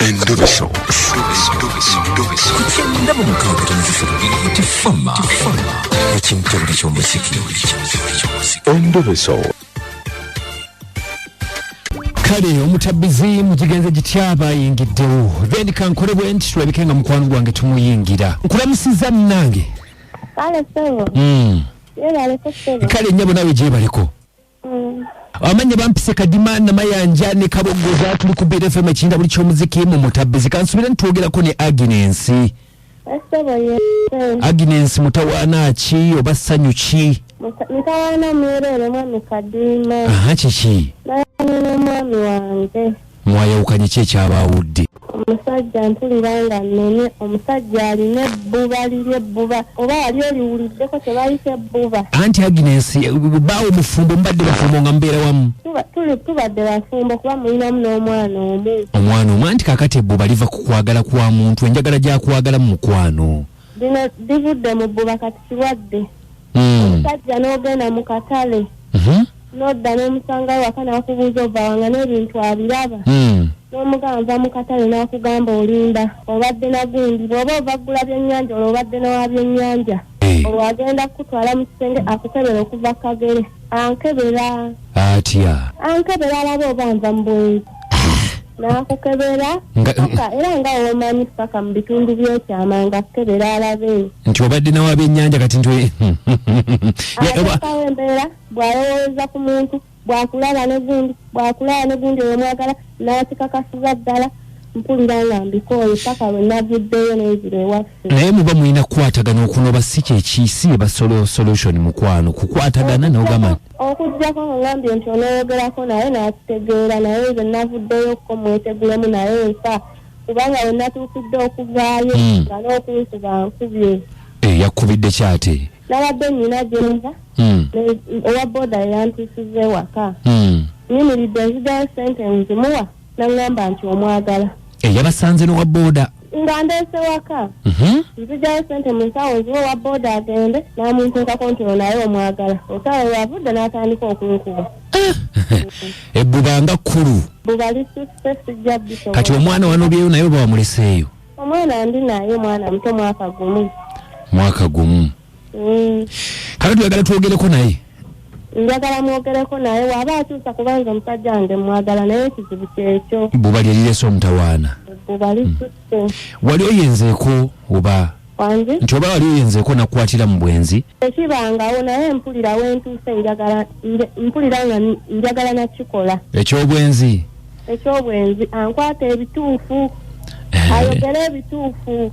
Endobeso. Ku kyenda mu mukaaga tono ssatu tifama ekintobole ky'omuziki. Endobeso. Kale omutabbizi mukigenze gitya? Bayingiddewo, then kankole bwe nti tulabike nga mukwano gwange tumuyingira. Nkulamusiza munange. Kale ssebo. Yebaleko ssebo. Kale nnyabo, nawe gyebaleko. Amannya bampise Kadima Namayanja ne Kabogoza, tuli ku BFM ekinda buli ky'omuziki mu mutabbizi. Kansubire ntwogerako ne Aginensi. Ssebo, ye. Aginensi, mutawaana ki oba ssanyu ki? Mitawaana mwereere, mwami Kadima. Aha, kiki? Nayane n'omwami wange. Mwayawukanye, ki ekyabaawudde? Omusajja mpulira nga nnene, omusajja alina ebbuba liri, ebbuba oba wali oliwuliddeko kye bayita ebbuba? Anti Aginensi, baawo mufumbo, mubadde bafumbo nga mubeera wamu? Tubadde bafumbo kuba mulinamu n'omwana omu. Omwana omu. Anti kakati ebbuba liva ku kwagala kwa muntu, enjagala gyakwagala mu mukwano. Lino livudde mu bbuba, kati kirwadde. Omusajja n'ogenda mu katale, n'odda n'omusangawo waka, n'akubuuza ova wanga n'ebintu abiraba. N'omugamba nva mu katale, n'akugamba olimba, obadde na gundi. Bw'oba ova ggula byennyanja, olwo obadde n'owa byennyanja. Olwo agenda kukutwala mu kisenge akukebera okuva kagere ankebera. Atya? Ankebera alaba oba nva mu bwenzi, n'akukebera paka era nga womanyi paka mu bitundu by'ekyama nga akukebera alabe nti obadde nawa byennyanja. Kati nti ateekawo embeera bw'alowooza ku muntu, bw'akulaba ne gundi, bw'akulaba ne gundi oyo mwagala, n'akikakasiza ddala. Mpulira nga mbikooye paka lwe navuddeyo n'enzira ewaffe. Naye muba mulina kukwatagana, okunoba si kyekisi eba solution mukwano, kukwatagana nogamba nti Okuggyako nga ngambye nti onooyogerako naye n'akitegeera, naye nze navuddeyo ko mwetegulemu naye nfa, kubanga we natuukidde okuvaayo nga n'okunkuba nkubye. Eh, yakubidde kyate? Nabadde nnyina gyenva, owa booda yeyantuusiza ewaka. Nyimiridde nzigayo sente nzimuwa, naŋŋamba nti omwagala. Eh, yabasanze n'owa booda? Nga ndeese waka. Nzigayo sente mu nsawo nziwe owa booda agende, n'amunteekako nti ono naye omwagala. Ensawo wavudde n'atandika okunkuba. Ebbuba nga kkulu. Bbuba lisusse, sijja bisobola. Kati omwana wanobyeyo naye oba wamuleseeyo? Omwana ndi naye, mwana muto, mwaka gumu. Mwaka gumu. Kakati oyagala twogereko naye? Njagala mwogereko naye waaba atuusa, kubanza omusajja wange mwagala, naye ekizibu kyekyo. Bbuba lye lireese omutawaana. Bbuba lisusse. Wali oyenzeeko oba? Wangi? Nti oba wali oyenzeeko nakukwatira mu bwenzi? Tekibangawo, naye mpulira wentuuse njagala mpulira nga njagala nakikola. Ekyobwenzi? Ekyobwenzi. Ankwata ebituufu, ayogere ebituufu.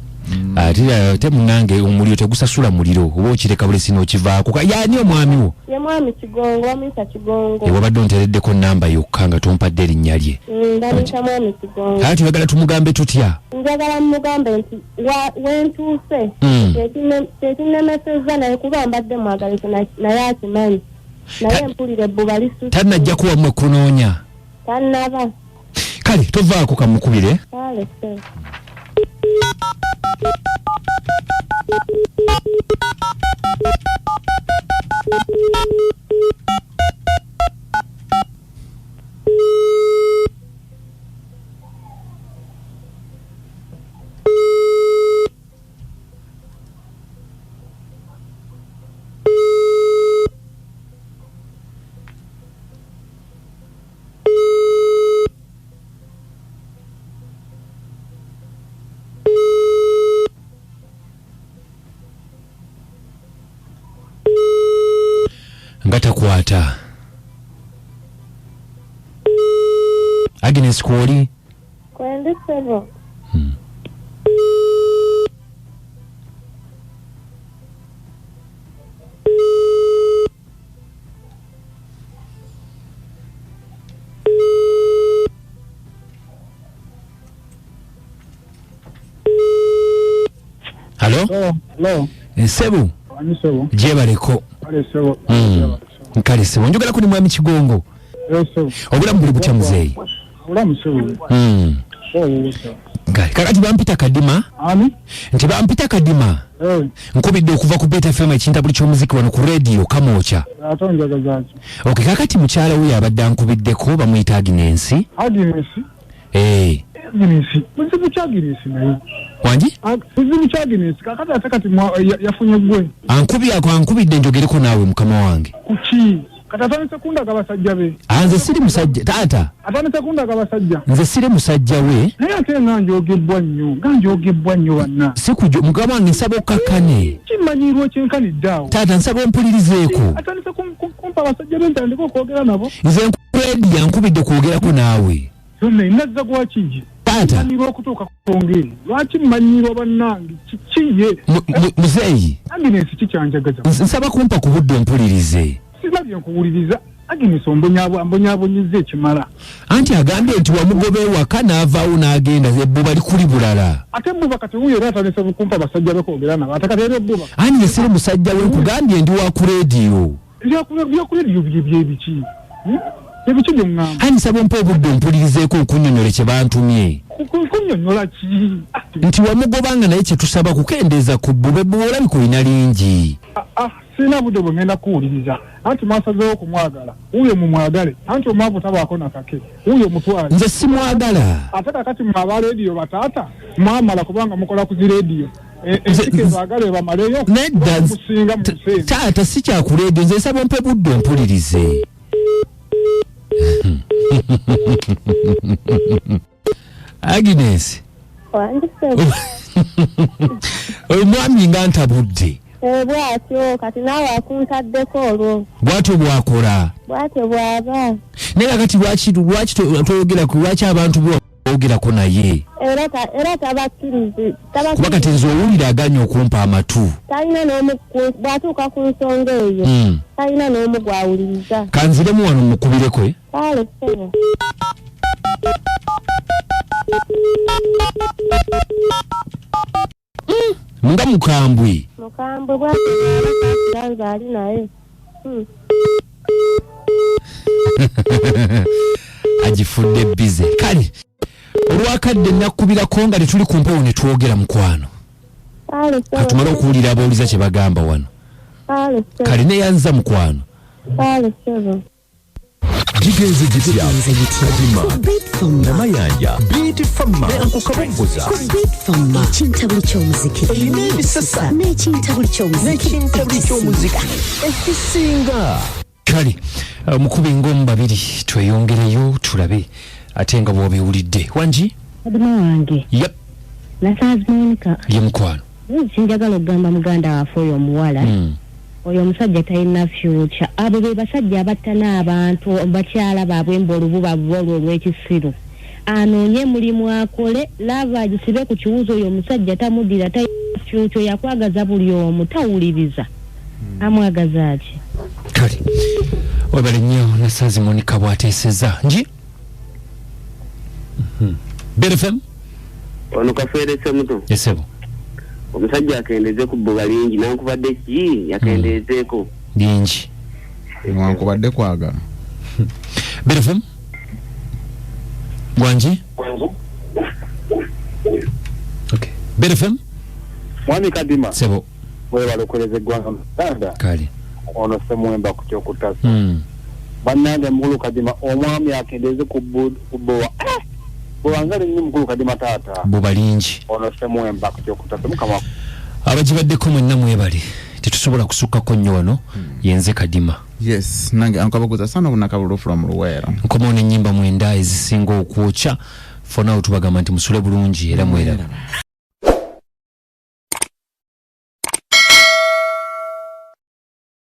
Ate ate munange, omuliro tegusasula muliro, oba okireka bulesi n'okivaako. Yaani omwami wo? Ye mwami Kigongo, bamuyita Kigongo. Ewabadde ontereddeko namba yokka nga tompadde erinnya lye. Bamuyita mwami Kigongo. Kati oyagala tumugambe tutya? Njagala mumugambe nti wentuuse kyekinnemesezza, naye kuba mbadde mwagala ekyo naye akimanyi, naye mpulira ebbuba lisusse. Tannajja kuwammwe kunoonya? Tannaba. Kale tovaako, kamukubire. Kale ssebo. Nga takwata. Agnes, kwoli? Kwendi ssebo. Halo? Hello. Ssebo. Ani ssebo? Gyebaleko. Kale ssebo. Kale ssebo, njogerako ne mwami Kigongo? Eh, ssebo. Obulamu buli butya, muzeeyi? Obulamu ssebo. Oh, ssebo. Kale kakati bampita Kadima. Ani? Nti bampita Kadima. Eh, Nkubidde okuva ku Bet FM ekintabuli ky'omuziki wano ku radio Kamwokya. Ate onjagaza ki? Ok, kakati mukyala we abadde ankubiddeko, bamuyita Aginensi. Agnes. Eh. Agnes, muzibu ki Agnes naye? Wangi? Muzibu ki Agnes? Kakati ate kati yafunye gwe. Ankubye ako, ankubidde njogereko naawe mukama wange. Kuki? Kati atandise kundaga basajja be. Nze siri musajja taata. Atandise kundaga basajja. Nze siri musajja we. Naye ate nga njogebbwa nnyo, nga njogebbwa nnyo banna. Sikujo mugamba wange nsaba okkakkane. Kimmanyiirwa ekyenkanidde awo. Taata nsaba ompulirizeeko. Atandise kumpa abasajja be ntandike okwogera nabo. Nze nkurediya nkubidde kwogerako naawe. Yonna nazza gwaki? Taata. Mmanyiirwa okutuuka ku nsonga eno. Lwaki mmanyiirwa bannange? Kiki ye? Muzeeyi. Agnes kikyanjagaza. Nsaba kumpa ku budde ompulirize. Sirabye nkuwuliriza. Agnes ombonyaabonyezza ekimala. Anti agambye nti wamugoba ewaka n'avaawo n'agenda, ebbuba likuli bulala. Ate ebbuba kati wuuyo era atandise kumpa basajja be kwogera nabo. Ate kati era ebbuba. Anti nze siri musajja we, nkugambye ndi wa ku leediyo. Bya ku leediyo bye biki? Ebiki bye ŋŋamba? Anti nsaba ompe obudde ompulirizeeko nkunnyonnyole kye bantumye. Kunnyonnyola ki? Nti wamugobanga naye kye tusaba kukendeeza ku bbuba, ebbuba olabika olina lingi. Sirina budde bwe ŋŋenda kuwuliriza. Anti mwasazeewo okumwagala. Wuuyo mumwagale. Anti omwavu tabaako na kake. Wuuyo mutwale. Nze simwagala. Ate kakati mmwe aba leediyo bataata mwamala kubanga mukola ku zi leediyo. Ensiko ebaagala ebamaleyo. Nedda, Musinga mu nsi eno. Taata si kya ku leediyo, nze nsaba ompe budde ompulirize. Agnes. Wangi ssebo. Oyo mwami nga ntabudde. Bw'atyo kati naawe akuntaddeko olwo. Bw'atyo bw'akola. Bw'atyo bw'aba. Naye kakati lwaki toyogera ku lwaki abantu bo boogerako naye? Era tabakkirizi. Kuba kati nze owulira aganye okumpa amatu. Talina n'omu bw'atuuka ku nsonga eyo. Talina n'omu gw'awuliriza. Kanziremu wano mukubireko. Kale ssebo. Nga mukambwe. Mukambwe bw'atyo bw'aba nze ali naye. Agifudde bize. Kale olwakadde nakubirako nga tetuli ku mpewo ne twogera mukwano. Katumale okuwulira abawuliza kye bagamba wano. Kale neyanza mukwano. Kale ssebo. Kigenze gitya? Kadima Namayanja Beat Fama Anko Kaboggoza Beat Fama ekintabuli ky'omuziki erina ebisasa n'ekintabuli ky'omuziki ekisinga. Kale omukubi ng'omu babiri tweyongereyo tulabe ate nga bw'obiwulidde. Wangi? Kadima wange. Yep. Nasanze Monica. Ye mukwano. Sinjagala okugamba muganda waffe oyo omuwala. Oyo omusajja talina future. Abo be basajja abattana abantu bakyala baabwe mbu olububa olwo olw'ekisiru. Anoonye mulimu akole, lava agisibe ku kiwuzi oyo omusajja tamuddira, talina future, yakwagaza buli omu, tawuliriza. Amwagaza ki? Kale webale nnyo Nasanze Monica bw'ateesezza. Ngi? Beat FM? Ono Kafeere Ssemuto. Esebo. Omusajja akendeeze ku bbuba lingi, nankubadde ki yakendeezeeko lingi. Newankubadde kwagala. Beat FM? Gwangi? Okay. Beat FM? Mwami Kadima. Sebo. Mwebale okuweereza eggwanga mu Uganda. Kale. Ono Ssemwemba ku kyokutasa. Bannange mukulu Kadima omwami akendeeze ku bbuba. Bwanga nnyo mukulu Kadima taata. Bbuba lingi. Ono Ssemwemba ku kyokutasa mukama. Abagibaddeko mwenna mwebale. Tetusobola kusukkako nnyo wano. Yenze Kadima. Yes, nange ankabaguza sana bunakabulu from Luweero. Nkomawo n'ennyimba mwenda ezisinga okwokya. For now tubagamba nti musule bulungi era mweraba.